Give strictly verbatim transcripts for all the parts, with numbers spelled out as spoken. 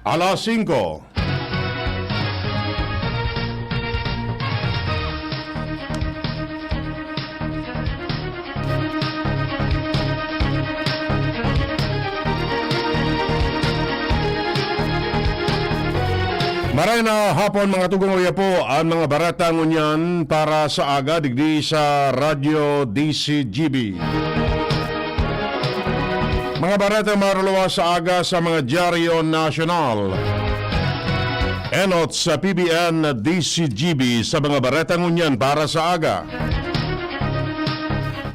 Alas singko. Maray na hapon, mga tugang, uya po an mga bareta ngunyan para sa aga digdi sa Radyo D C G B. Mga bareta maruluwas sa aga sa mga dyaryo nasyonal. Enot sa P B N D C G B sa mga bareta ngunyan para sa aga.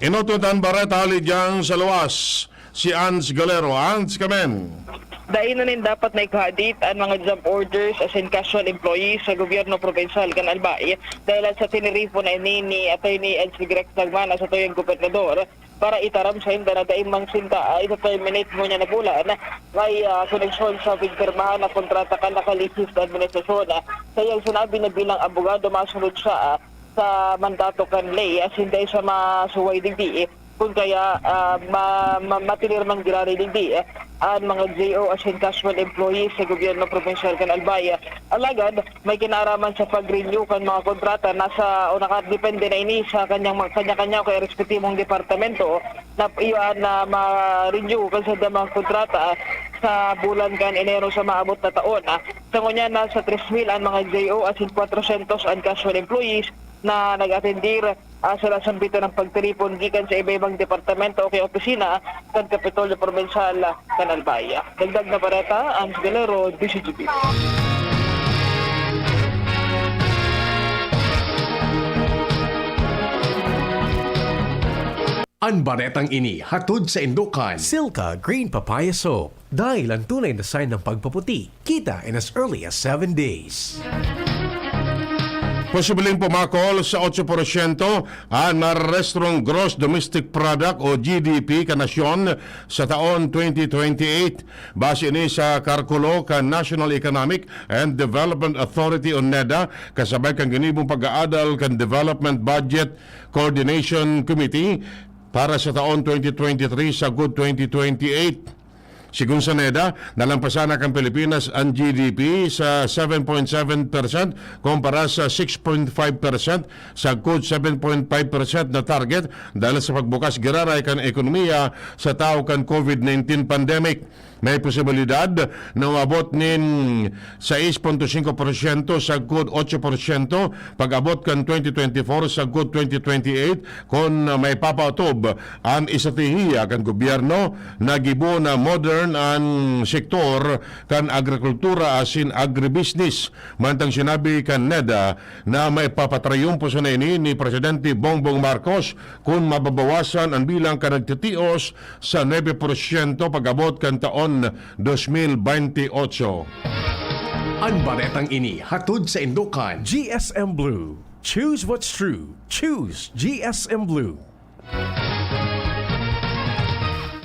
Enot an bareta hali diyan sa luwas, si Ans Galero. Ans, kamen. Dai na nin dapat na ighadit an mga job orders asin casual employees sa gobyerno probinsyal kan Albay dahil sa tiniripon na ini ni Attorney Ed Sigrex Dagmana sa tuyang gobernador para itaram sa inda na dai mang sinda, ah, ita-terminate ngunyan na bulan may, ah, koneksyon sa pigpirmahan na kontrata kan nakalihis na administrasyon. Sa iyang sinabi na bilang abogado, masunod siya, ah, sa mandato kan ley asin dai siya masuway digdi, kun kaya, ah, ma-, ma-, matinirmang giraray digdi, ah, an mga J O asin casual employees sa gobyerno probinsyal kan Albay. Alagad, may kinaaraman sa pag-renew kan mga kontrata, nasa o nakadepende na ini sa kanyang mga, kanya-kanya o kaya respetibong departamento na iyo na ma-renew kan saindang mga kontrata sa bulan kan Enero sa maabot na taon. Sa ngunyan, nasa tres mil an mga J O asin kwatrosyentos an casual employees na nag-atendir, ah, sa lasang bito ng pagtiripon gikan sa iba-ibang departamento o kaya opisina kan Kapitolyo Provincial kan Albay. Dagdag na bareta, Hans Galero, D C G B. An baretang ini hatod sa indokan. Silka Green Papaya Soap. Dahil ang tunay na sign ng pagpaputi, kita in as early as seven days. Posibleng pumakol sa otso porsyento an marerestrong gross domestic product o G D P kan nasyon sa taon twenty twenty-eight. Base ini sa kalkulo kan National Economic and Development Authority o NEDA, kasabay kan ginibong pag-aadal kan Development Budget Coordination Committee para sa taon twenty twenty-three sagkod twenty twenty-eight. Sigon sa NEDA, nalampasan na kan Pilipinas an G D P sa seven point seven percent kumpara sa six point five percent sagkod seven point five percent na target dahil sa pagbukas giraray kan ekonomiya sa tahaw kan COVID nineteen pandemic. May posibilidad na umabot nin sais punto singko porsyento sagkod otso porsyento pag-abot kan twenty twenty-four sagkod twenty twenty-eight kun may papaotob an estratehiya kan gobyerno na gibo na modern an sektor kan agrikultura asin agribusiness. Mantang sinabi kan NEDA na maipapatriumpo sana ini ni Presidente Bongbong Marcos kun mababawasan an bilang kan nagtitios sa nuebe porsyento pag-abot kan taon dos mil baynte otso. An baretang ini hatod sa indokan. G S M Blue. Choose what's true. Choose G S M Blue.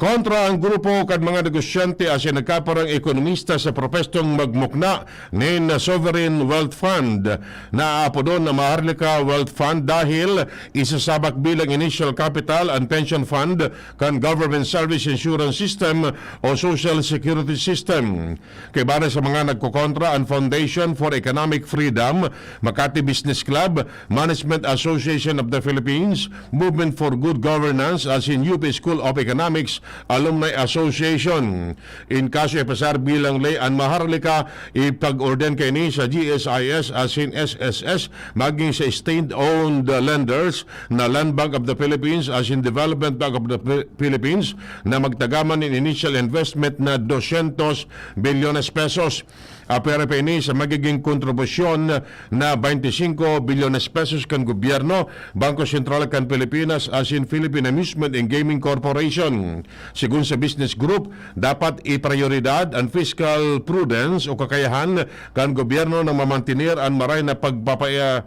Kontra ang grupo kan mga negosyante asin nagkaparang ekonomista sa propestong magmukna nin Sovereign Wealth Fund na aapodon na Maharlika Wealth Fund dahil isasabak bilang initial capital an pension fund kan Government Service Insurance System o Social Security System. Kaiba na sa mga nagkokontra, an Foundation for Economic Freedom, Makati Business Club, Management Association of the Philippines, Movement for Good Governance asin U P School of Economics Alumni Association. In kaso ipasar bilang ley an Maharlika, ipag-ordain kaini sa G S I S asin S S S maging sa state-owned lenders na Land Bank of the Philippines asin Development Bank of the Phi-, Philippines na magtagaman nin initial investment na dosyentos bilyones pesos. Apwera pa ini sa magiging kontribusyon na baynte singko bilyones pesos kan gobyerno, Bangko Sentral kan Pilipinas asin Philippine Amusement and Gaming Corporation. Sigon sa business group, dapat iprayoridad an fiscal prudence o kakayahan kan gobyerno na mamantener an maray na pagpapaya-,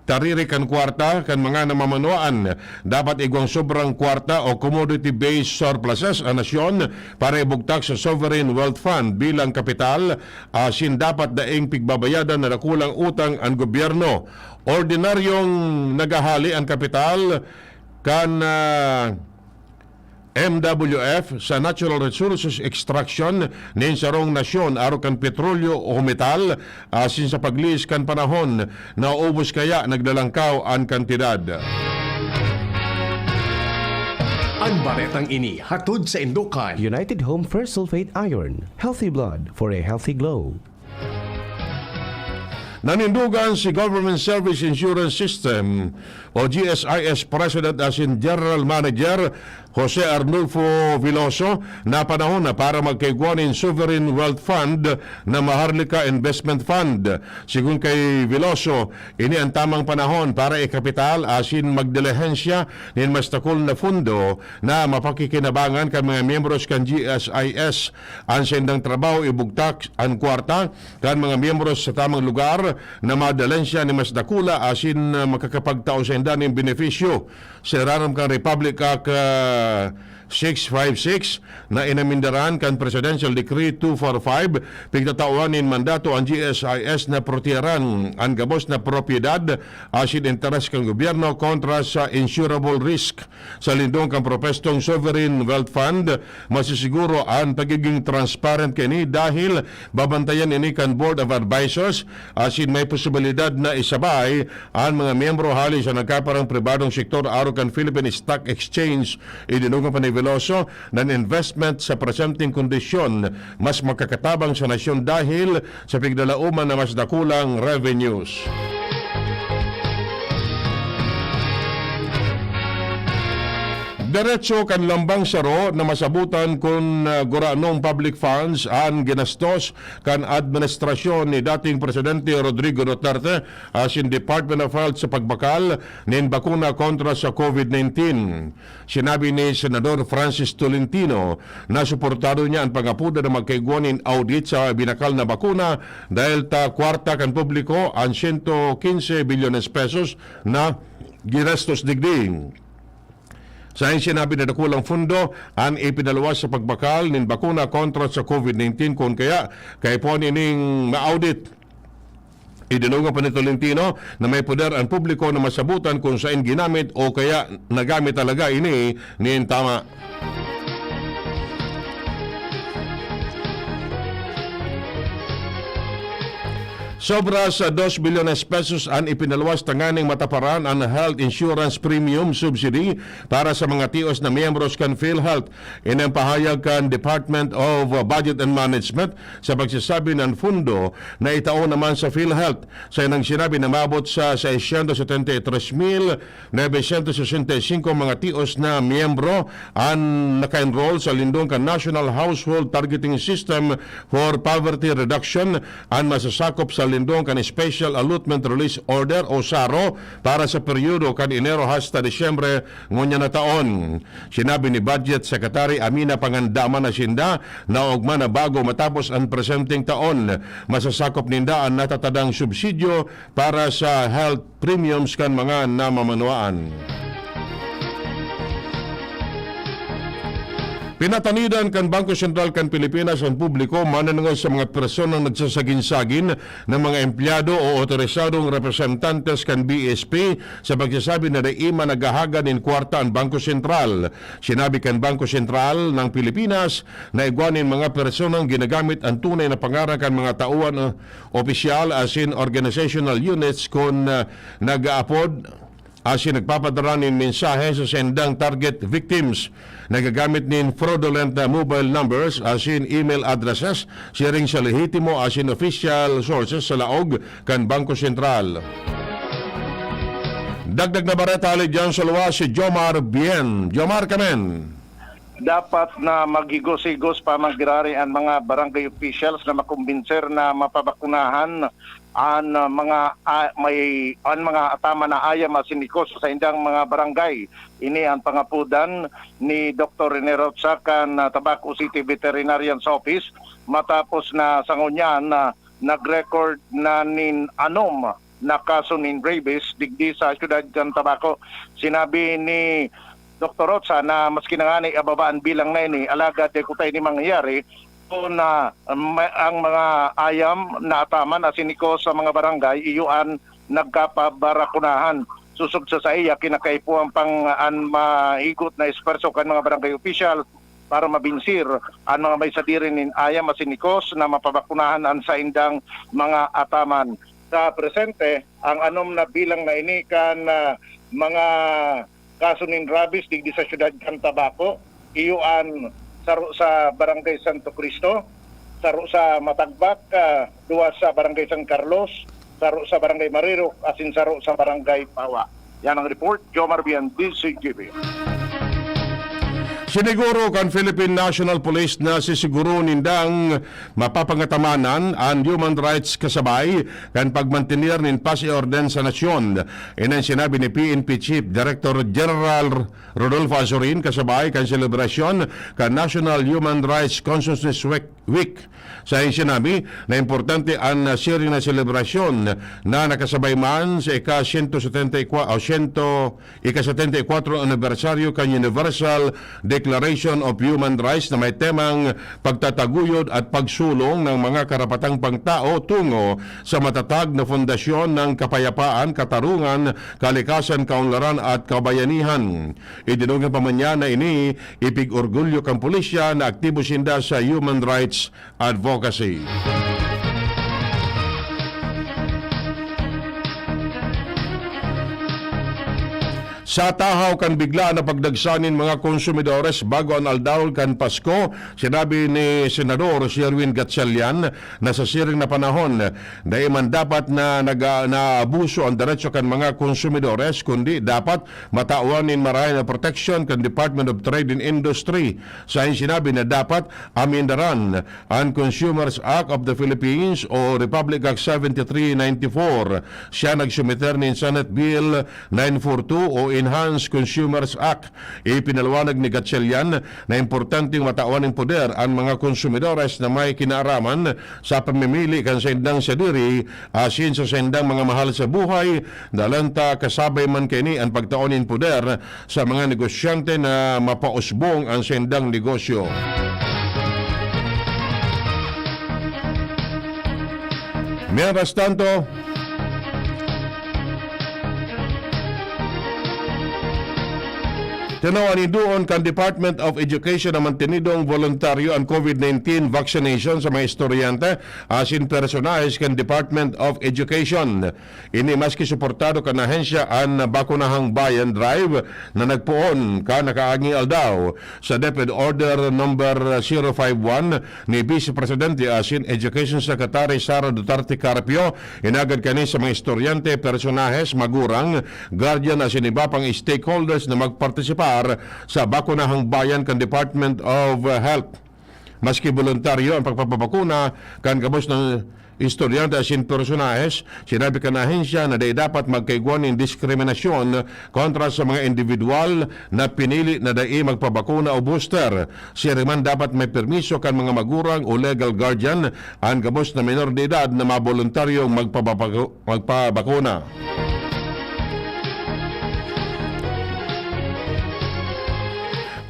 tariri kan kwarta kan mga namamanwaan. Dapat igwang sobrang kwarta o commodity-based surpluses an nasyon para ibugtak sa Sovereign Wealth Fund bilang kapital, asin dapat daing pigbabayadan na dakulang utang an gobyerno. Ordinaryong naghahali an kapital kan, ah, M W F sa natural resources extraction nin sarong nasyon, arog kan petrolyo o metal, asin sa paglihis kan panahon, naubos kaya naglalangkaw an kantidad. An baretang ini hatod saindo kan United Home Ferrous Sulfate Iron. Healthy blood for a healthy glow. Nanindogan si Government Service Insurance System o G S I S President asin General Manager Jose Arnulfo Veloso na panahon na para magkaigwa nin Sovereign Wealth Fund na Maharlika Investment Fund. Sigon kay Veloso, ini an tamang panahon para ikapital asin magdilihensya nin mas dakul na fundo na mapakikinabangan kan mga miyembros kan G S I S. An saindang trabaho, ibugtak an kwarta kan mga miyembros sa tamang lugar na madalensya nin mas dakula asin, ah, makakapagtao sainda nin benepisyo. Sa irarom kan Republic Act, ah, six five six na inamindaran kan Presidential Decree two four five, pigtatawan nin mandato an G S I S na proteharan an gabos na propiedad asin interes kan gobyerno kontra sa insurable risk. Sa lindong kan propwestong Sovereign Wealth Fund, masisiguro an pagiging transparent kaini dahil babantayan ini kan Board of Advisors asin may posibilidad na isabay an mga miyembro hali sa nagkaparang pribadong sektor arog kan Philippine Stock Exchange. Idinogon pa ni Veloso na an investment sa presenteng kondisyon mas makakatabang sa nasyon dahil sa piglalauman na mas dakulang revenues. Deretso kan lambang saro na masabotan kun, ah, guranong public funds an ginastos kan administrasyon ni dating Presidente Rodrigo Duterte asin Department of Health sa pagbakal nin bakuna kontra sa COVID nineteen. Sinabi ni Senador Francis Tolentino na suportado niya an pangapoda na magkaigwa nin audit sa binakal na bakuna dahil ta kwarta kan publiko an sento kinse bilyones pesos na ginastos digdi. Sa sinabi na dakulang fundo an ipinaluwas sa pagbakal nin bakuna kontra sa COVID nineteen, kun kaya kaipuhan ining ma-audit. Idinogon pa ni Tolentino na may poder an publiko na masabotan kun saen ginamit o kaya nagamit talaga ini nin tama. Sobra sa dos bilyones pesos an ipinaluwas tanganing mataparan an health insurance premium subsidy para sa mga tios na miyembros kan PhilHealth. Ini ang pahayag kan Department of Budget and Management sa pagsasabi na an fundo na itao naman sa PhilHealth. Sa inang sinabi na maabot sa seiscientos setenta y tres mil novecientos sesenta y cinco mga tios na miyembro an naka-enroll sa lindong kan National Household Targeting System for Poverty Reduction, an masasakop sa lindong kan Special Allotment Release Order o SARO para sa peryodo kan Enero hasta Disyembre ngunyan na taon. Sinabi ni Budget Secretary Amina Pangandaman na sinda na ogma na bago matapos an presenteng taon, masasakop ninda an natatadang subsidyo para sa health premiums kan mga namamanwaan. Pinatanidan kan Bangko Sentral kan Pilipinas an publiko manongod sa mga personang nagsasagin-sagin na mga empleyado o otorisadong representantes kan B S P sa pagsasabi na dai man naghahaga nin kwarta an Bangko Sentral. Sinabi kan Bangko Sentral ng Pilipinas na igwa nin mga personang ginagamit an tunay na pangaran kan mga tauan, uh, opisyal asin organizational units kun, uh, nag-aapod asin nagpapadara nin mensahe sa saindang target victims. Nagagamit nin fraudulent na mobile numbers asin email addresses siring sa lehitimo asin official sources sa laog kan Bangko Sentral. Dagdag na bareta hali diyan sa luwas si Jomar Bien. Jomar, kamen. Dapat na maghigos-higos pa, magrari an mga barangay officials na makumbinser na mapabakunahan an, ah, mga, ah, may, an mga ataman na ayam asin ikos sa saindang mga barangay. Ini an pangapodan ni Doktor Rene Rocha kan, ah, Tabaco City Veterinarian's Office matapos na sa ngunyan na nag-record na nin anom na kaso nin rabies digdi sa siyudad kan Tabaco. Sinabi ni Doktor Rocha na maski na ngani ababa an bilang na ini, alagad dai kuta ini mangyayari kun, ah, ma-, ang mga ayam na ataman asin ikos sa mga barangay iyo an nagkapabarakunahan. sosog sa saiya, kinakaipuhan pang an mahigot na esfuerso kan mga barangay opisyal para mabinsir an mga may sadiri nin ayam asin hikos na mapabakunahan an saindang mga ataman. Sa presente, ang anom na bilang na ini kan, ah, mga kaso nin rabies digdi sa siyudad kan Tabaco, iyo an saro sa Barangay Santo Cristo, saro sa Matagbak, ah, duwa sa Barangay San Carlos, saro sa Barangay Marirok, asin saro sa Barangay Pawa. Yan ang report, Jomar Bian, D Z G B. Siniguro kan Philippine National Police na sisiguro nindang mapapangataman an human rights kasabay kan pagmantener nin paz y orden sa nasyon. Ini an sinabi ni P N P Chief Director General Rodolfo Azurin kasabay kan selebrasyon kan National Human Rights Consciousness Week. Week. Sa sinabi na importante an, ah, siring na selebrasyon na nakasabay man sa ika-sento setenta y kuwa-, o siyento, ika-setenta y kuwatro anibersaryo kan Universal Declaration of Human Rights na may temang pagtataguyod at pagsulong ng mga karapatang pangtao tungo sa matatag na pundasyon ng kapayapaan, katarungan, kalikasan, kaunlaran at kabayanihan. Idinugyan pa man niya na ini ipig-orgulyo kan pulisya na aktibo sinda sa human rights advocacy. Sa tahaw kan bigla na pagdagsa nin mga konsumidores bago an aldaw kan Pasko, sinabi ni Senador Sherwin Gatchalian na sa siring na panahon, dai man dapat na naga-, naabuso an derecho kan mga konsumidores, kundi dapat matawan nin marahay na proteksyon kan Department of Trade and Industry. Sa sinabi na dapat amendaran an Consumers Act of the Philippines o Republic Act seventy-three ninety-four. Siya nagsumiter nin Senate Bill nine four two o Enhanced Consumers Act. Ipinaliwanag ni Gatchalian na importanteng matawan nin poder an mga konsumidores na may kinaaraman sa pamimili kan saindang sadiri asin sa saindang mga mahal sa buhay, dalanta kasabay man kaini an pagtao nin poder sa mga negosyante na mapausbong an saindang negosyo. Mientras tanto, tinawan nidoon kan Department of Education na mantenidong voluntaryo an COVID nineteen vaccination sa mga estudyante asin personahes kan Department of Education. Ini maski suportado kan ahensya an Bakunahang Bayan Drive na nagpoon kan nakaaging aldaw. Sa DepEd Order Number zero five one ni Vice Presidente asin Education Secretary Sara Duterte Carpio, inagad kani sa mga estudyante, personahes, magurang, guardian asin iba pang stakeholders na magpartisipar sa Bakunahang Bayan kan Department of Health. Maski boluntaryo an pagpapabakuna kan gabos na estudyante asin personahes, sinabi kan ahensya na dai dapat magkaigwa nin diskriminasyon kontra sa mga indibidwal na pinili na dai magpabakuna o booster. Siring man, dapat may permiso kan mga magurang o legal guardian an gabos na menor de edad na maboluntaryong magpababaku-, magpabakuna.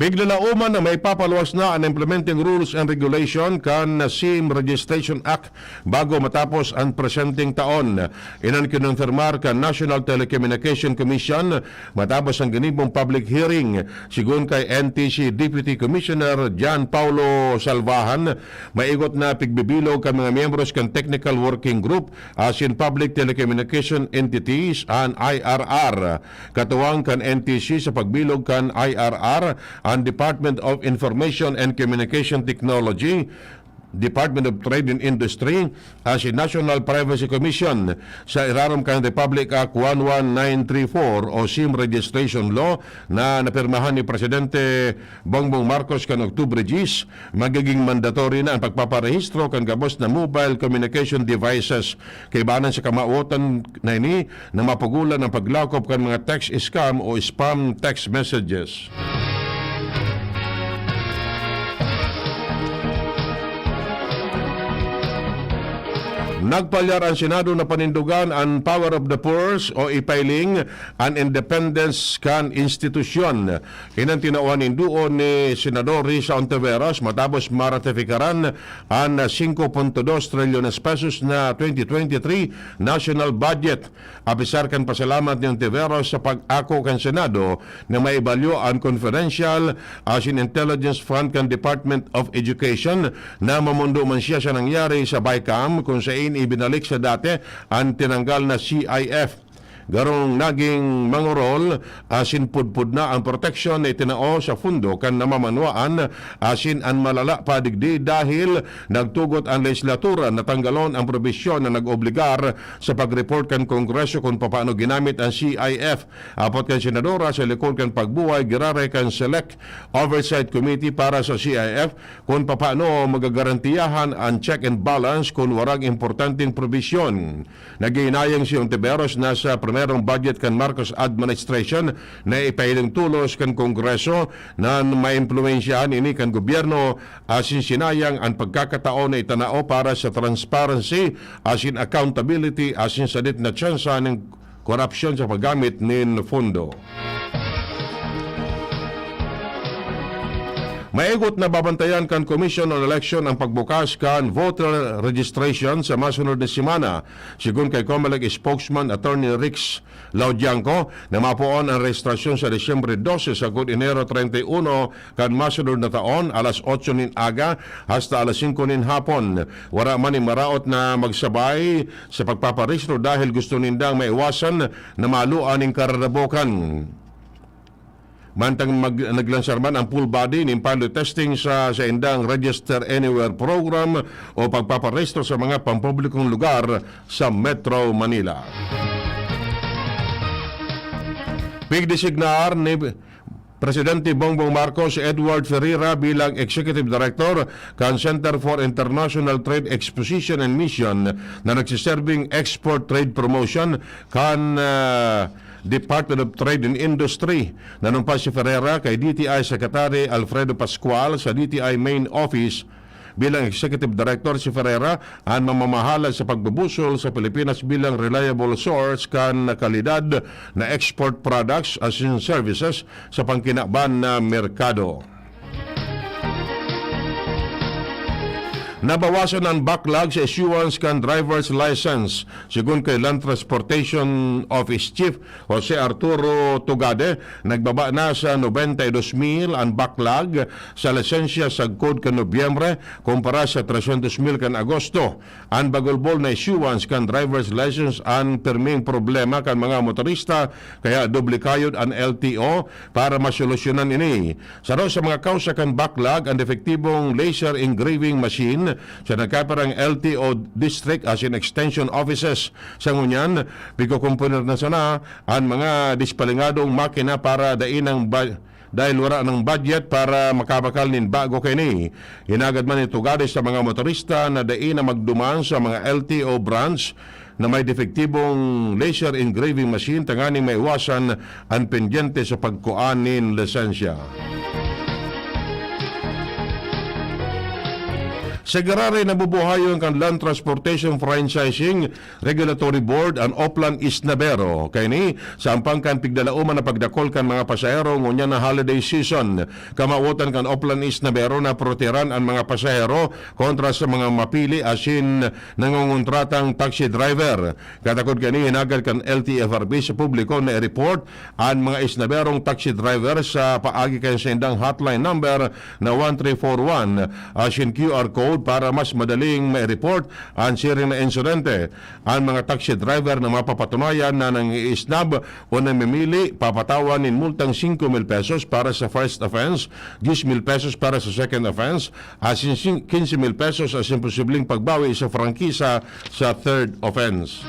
Piglalauman na maipapaluwas na an Implementing Rules and Regulation kan SIM Registration Act bago matapos an presenteng taon. Iyan an kinonfirmar kan National Telecommunication Commission matapos an ginibong public hearing. Sigon kay N T C Deputy Commissioner John Paulo Salvahan, maigot na pigbibilog kan mga miyembros kan Technical Working Group asin Public Telecommunication Entities, an I R R. Katuwang kan N T C sa pagbilog kan I R R, an Department of Information and Communication Technology, Department of Trade and Industry, asin National Privacy Commission, sa irarom kan Republic Act one one nine three four o SIM Registration Law na napirmahan ni Presidente Bongbong Marcos kan Oktubre diyes, magiging mandatory na an pagpaparehistro kan gabos na mobile communication devices. Kaibanan sa kamawotan na ini na mapugulan ang paglakop kan mga text scam o spam text messages. Nagpalyar an Senado na panindogan an power of the purse o ipailing an independence kan institusyon. Iyan an tinawan nin duon ni Senador Risa Ontiveros matapos maratifikaran an singko punto dos trilyones pesos na twenty twenty-three national budget. Apisar kan pasalamat ni Ontiveros sa pag-ako kan Senado na maibalyo an confidential asin intelligence fund kan Department of Education na mamondo man siya sa nangyari sa BICAM, kun sain ibinalik sa dati an tinanggal na C I F. Garong naging mangorol asin pudpud na ang proteksyon na itinao sa pondo kan namamanwaan, asin an malala pa digdi dahil nagtugot an lehislatura na tanggalon ang probisyon na nag-obligar sa pag-report kan Kongreso kun papaano ginamit an C I F. Apot kan senadora, sa likod kan pagbuhay, giraray kan Select Oversight Committee para sa C I F kun papaano magagarantiyahan an check and balance kun warang importanteng probisyon. Naghihinayang si Ontiveros na sa primerong budget kan Marcos administration na ipailing tolos kan Kongreso na maimpluwensyahan ini kan gobyerno, asin sinayang an pagkakataon na itanao para sa transparency asin accountability asin sadit na tsansa nin korapsyon sa paggamit nin pondo. Maigot na babantayan kan Commission on Election ang pagbukas kan voter registration sa masunod na semana. Sigon kay Comelec spokesman Attorney Rix Laudianco, na mapoon ang rehistrasyon sa Disyembre dose sagkod Enero treinta y uno kan masunod na taon, alas otso nin aga hasta alas singko nin hapon. Wara man nin maraot na magsabay sa pagpaparehistro dahil gusto nindang maiwasan na malua nin kararabokan. Mantang mag-, naglansar man ang full body nin pilot testing sa saindang Register Anywhere program o pagpaparehistro sa mga pampublikong lugar sa Metro Manila. Pigdesignar ni Presidente Bongbong Marcos si Edward Ferreira bilang Executive Director kan Center for International Trade Exposition and Mission na nagsiserbing Export Trade Promotion kan, ah, Department of Trade and Industry. Nanumpa si Ferreira kay D T I Secretary Alfredo Pascual sa D T I Main Office. Bilang Executive Director si Ferreira, an mamamahala sa pagbubusol sa Pilipinas bilang reliable source kan kalidad na export products asin services sa pangkinaban na merkado. Nabawasan an backlog sa issuance kan driver's license. Sigon kay Land Transportation Office Chief Jose Arturo Tugade, nagbaba na sa nobenta y dos mil an backlog sa lisensya sagkod kan Nobyembre, kumpara sa tresyentos mil kan Agosto. An bagulbol na issuance kan driver's license an pirming problema kan mga motorista, kaya doble kayod an L T O para masolusyonan ini. Saro sa mga kausa kan backlog an depektibong laser engraving machine sa nagkapirang L T O district asin extension offices. Sa ngunyan, pigkukumpuner na sana an mga dispalingadong makina para dai nang ba-, dahil wara nang budget para makabakal nin bago kaini. Hinagad man ni Tugade sa mga motorista na dai na magduman sa mga L T O branch na may depektibong laser engraving machine tanganing maiwasan an pendyente sa pagkuan nin lisensya. Sa giraray, nabubuhayon kan Land Transportation Franchising Regulatory Board an Oplan East Navarro. Kaini, sa ampang kan pigdalaoman na pagdakol kan mga pasahero ngunyan na holiday season. Kamawotan kan Oplan East Navarro na protehiran an mga pasahero kontra sa mga mapili asin nangongontratang taxi driver. Katakod kaini, hinagad kan L T F R B sa publiko na i-report an mga East Navarrong taxi driver sa paagi kan saindang hotline number na one three four one asin Q R code para mas madaling ma-report an siring na insidente. An mga taxi driver na mapapatunayan na nangiisnab o namimili, papatawan nin multang singko mil pesos para sa first offense, diyes mil pesos para sa second offense, asin sing-, quince mil pesos asin posibleng pagbawi sa prangkisa sa third offense.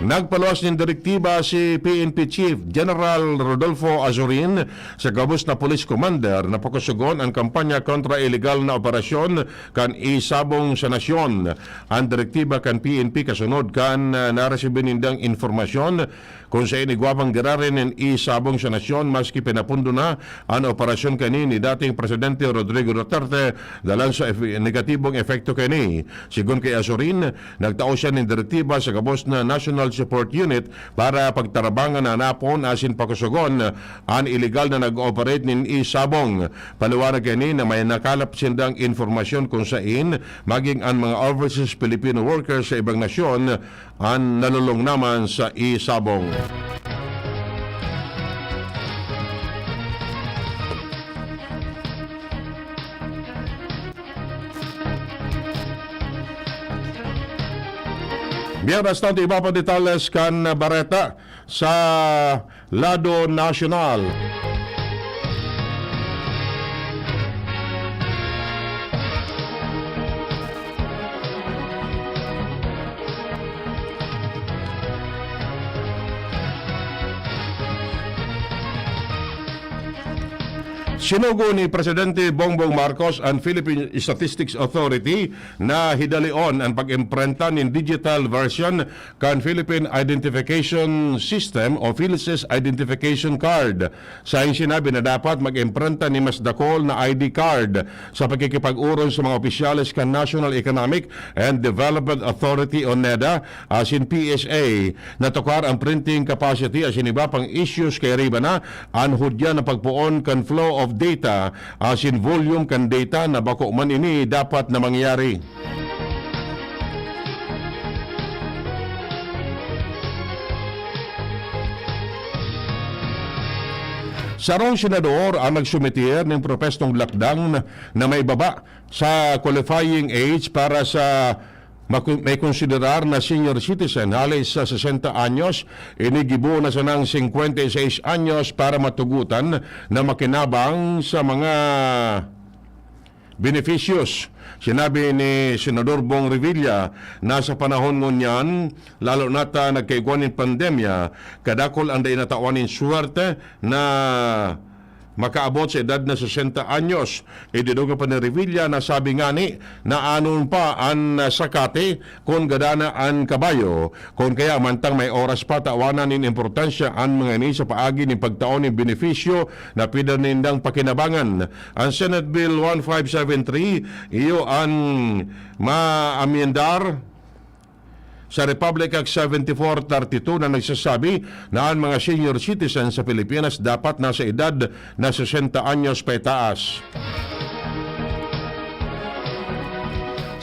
Nagpaluwas nin direktiba si P N P Chief General Rodolfo Azurin sa gabos na police commander na pakusugon an kampanya kontra iligal na operasyon kan isabong sa nasyon. An direktiba kan P N P kasunod kan, ah, naresibi nindang impormasyon kun saen igwa pang giraray nin isabong sa nasyon maski pinapundo na an operasyon kaini ni dating Presidente Rodrigo Duterte, dalan sa efe-, negatibong epekto kaini. Sigon ki Azurin, nagtao siya nin direktiba sa gabos na National Support Unit para pagtarabangan na hanapon asin pakusogon an iligal na nag-ooperate nin isabong. Paliwanag kaini na may nakalap sindang impormasyon kun saen maging an mga overseas Filipino workers sa ibang nasyon an nalulong naman sa isabong. Mientras tanto, iba pa detalles kan bareta sa lado nasyonal. Sinugo ni Presidente Bongbong Marcos an Philippine Statistics Authority na hidalion an pag-imprenta nin digital version kan Philippine Identification System o PhilSys Identification Card. Saen sinabi na dapat mag-imprenta nin mas dakul na I D card sa pakikipag-oron sa mga opisyales kan National Economic and Development Authority o NEDA asin P S A. Natukar an printing capacity asin iba pang issues kay riba na an hudyan na pagpoon kan flow of data asin volume kan data na bako man ini dapat na mangyari. Sarong senador ang nagsumeter nin propestong lakdang na, na may baba sa qualifying age para sa maku-, may konsiderar na senior citizen hale sa sesenta anyos. Ini gibo na sanang singkwenta y seis anyos para matugotan na makinabang sa mga benepisyos. Sinabi ni Senador Bong Revilla na sa panahon ngunyan, lalo na ta nagkaigwa nin pandemya, kadakul an dai natawan nin swerte na makaabot sa edad na sesenta anyos. Idinugay pa ni Revilla na sabi ngani na anon pa an sakate kun gadana an kabayo. Kun kaya mantang may oras pa, tawanan nin importansya an mga ini sa paagi nin pagtao nin benepisyo na pwede nindang pakinabangan. An Senate Bill one five seven three, iyo an maamyendar sa Republic Act seventy-four thirty-two na nagsasabi na an mga senior citizens sa Pilipinas dapat nasa edad na sesenta anyos paitaas.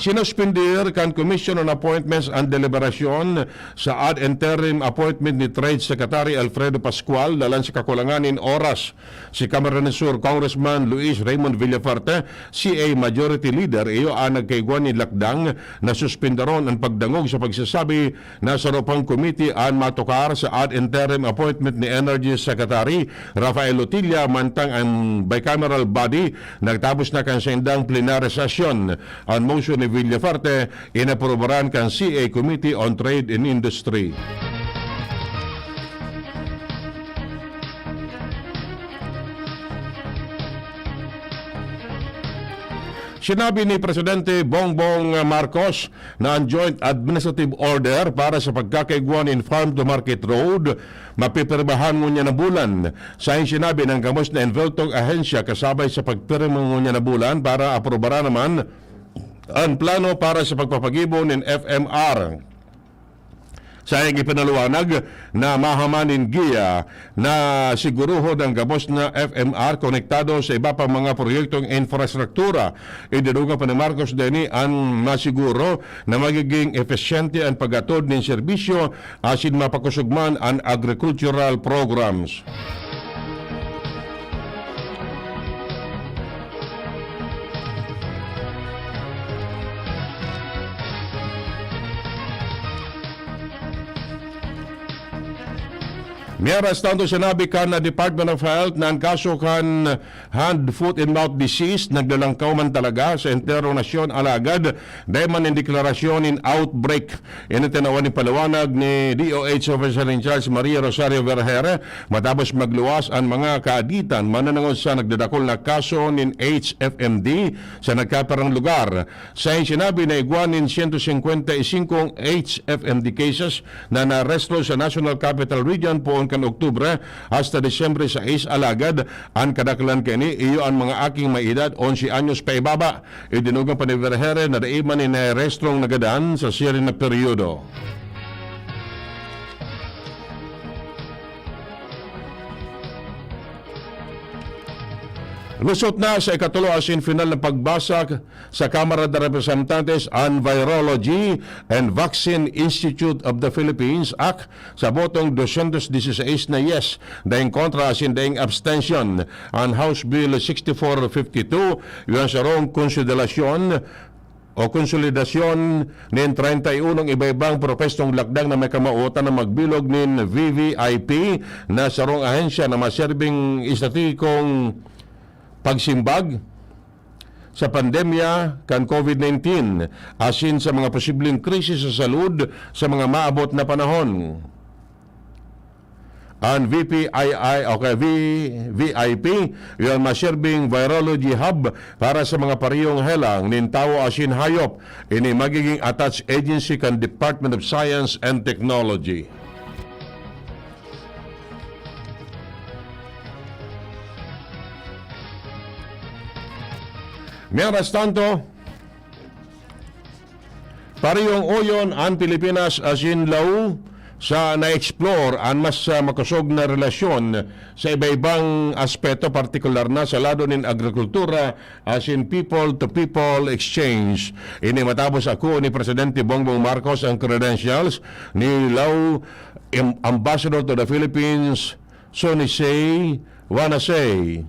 Sinuspender kan Commission on Appointments an deliberasyon sa ad interim appointment ni Trade Secretary Alfredo Pascual dalan sa kakulangan nin oras. Si Camarines Sur Congressman Luis Raymond Villafuerte, C A Majority Leader, iyo an nagkaigwa nin lakdang na suspindaron an pagdangog sa pagsasabi na saro pang komite an matukar sa ad interim appointment ni Energy Secretary Rafael Lotilla, mantang an bicameral body nagtapos na kan saindang plenary session. An motion ni Villafuerte inaprobaran kan C A Committee on Trade and Industry. Sinabi ni Presidente Bongbong Marcos na an Joint Administrative Order para sa pagkakaigwa nin Farm to Market Road mapipirmahan ngunyan na bulan. Saen sinabi na an gabos na envoltong ahensya kasabay sa pagpirma ngunyan na bulan para aprobaran naman an plano para sa pagpapagibo nin F M R. Saen ipinaliwanag na mahaman nin giya na sigurohon an gabos na F M R konektado sa iba pang mga proyektong infrastruktura. Idinugay pa ni Marcos Denny an masiguro na magiging epesyente an pag-atod nin serbisyo asin mapakosog man an agricultural programs. Mientras tanto, sinabi kan Department of Health na an kaso kan hand, foot, and mouth disease naglalangkaw man talaga sa enterong nasyon, alagad dai man nin deklarasyon nin outbreak. Ini tinawan nin paliwanag ni D O H Officer in Charge Maria Rosario Vergeire matapos magluwas an mga kaaditan mananangod sa nagdadakol na kaso nin H F M D sa nagkapirang lugar. Sa sinabi na igwa nin siyento singkwenta y singkong H F M D cases na naarestro sa National Capital Region poon kan Oktubre hasta Disyembre sais, alagad an kadaklan kaini iyo an mga aking may edad onse anyos paibaba. Idinugang pa ni Vergeire na dai man ini narestrong nagadan sa siring na peryodo. Lusot na sa ikatulo asin final na pagbasa sa Kamara de Representantes an Virology and Vaccine Institute of the Philippines, Act, sa botong dosyentos diseseis na yes, daing kontra asin daing abstention. An House Bill sixty-four fifty-two, iyo an sarong konsiderasyon o konsolidasyon nin treinta y unong iba-ibang propwestong lakdang na may kamawotan na magbilog nin V V I P na sarong ahensya na maserbing estratehikong pagsimbag sa pandemya kan COVID nineteen asin sa mga posibleng krisis sa salud sa mga maabot na panahon. An V P I I, okay, V-, V I P, iyo an maserbing virology hub para sa mga parehong helang nin tawo asin hayop. Ini magiging attached agency kan Department of Science and Technology. Mientras tanto, parehong oyon an Pilipinas asin Laos sa na-explore an mas, ah, makosog na relasyon sa iba-ibang aspeto, partikular na sa lado nin agrikultura asin people-to-people exchange. Ini matapos ako ni Presidente Bongbong Marcos ang credentials ni Laos Am-, Ambassador to the Philippines, Sonisei Wanasei,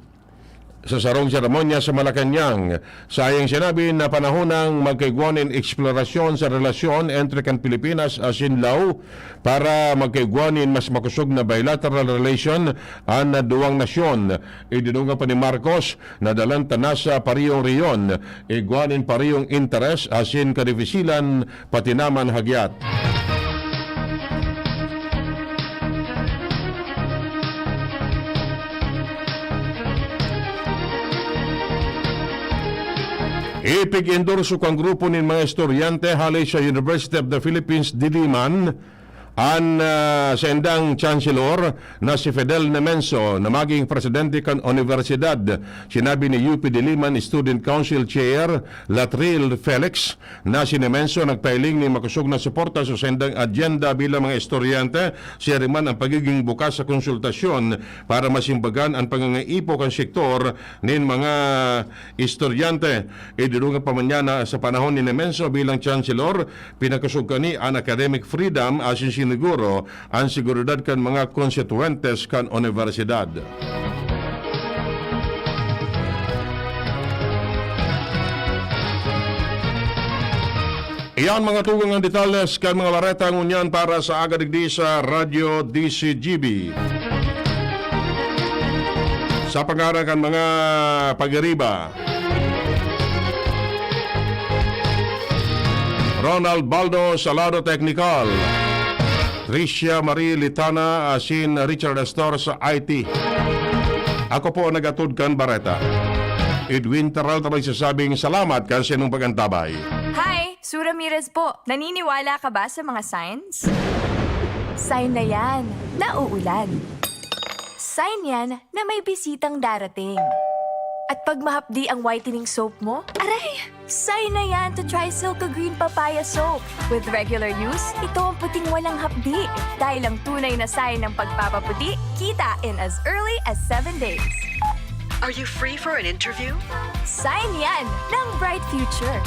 sa sarong seremonya sa Malacañang. Sa iyang sinabi na panahon nang magkaigwa nin eksplorasyon sa relasyon entre kan Pilipinas asin Laos para magkaigwa nin mas makosog na bilateral relation an duwang nasyon. Idinunga pa ni Marcos na dalan ta na sa parehong rehiyon, igwa nin parehong interes asin kadifisilan pati na man hagyat. Ipig-endorso kan grupo nin mga estudyante hale sa University of the Philippines, Diliman, an, ah, saindang Chancellor na si Fidel Nemenso na maging presidente kan unibersidad. Sinabi ni U P Diliman Student Council Chair Latril Felix na si Nemenso nagpahiling nin makosog na suporta sa saindang agenda bilang mga estudyante, siring man ang pagiging bukas sa konsultasyon para masimbagan an pangangaipo kan sektor nin mga estudyante. Idinunga pa man niya na sa panahon ni Nemenso bilang Chancellor, pinakosog kani an academic freedom asin siniguro an seguridad kan mga konstituyentes kan unibersidad. Iyan mga tugang an detalles kan mga bareta ngunyan para sa aga digdi sa Radyo D C G B. Sa pangaran kan mga pagiriba, Ronald Baldo Salado, Technical, Tricia Marie Litana asin Richard Astor sa I T. Ako po ang nag-atod kan bareta. Edwin Peralta nagsasabing salamat kan saindong pag-antabay. Hi! Sue Ramirez po. Naniniwala ka ba sa mga signs? Sign na yan na uulan. Sign yan na may bisitang darating. At pag mahapdi ang whitening soap mo, aray! Sign na yan to try Silka Green Papaya Soap. With regular use, ito ang puting walang hapdi. Dahil ang tunay na sign ng pagpapaputi, kita in as early as seven days. Are you free for an interview? Sign yan ng bright future.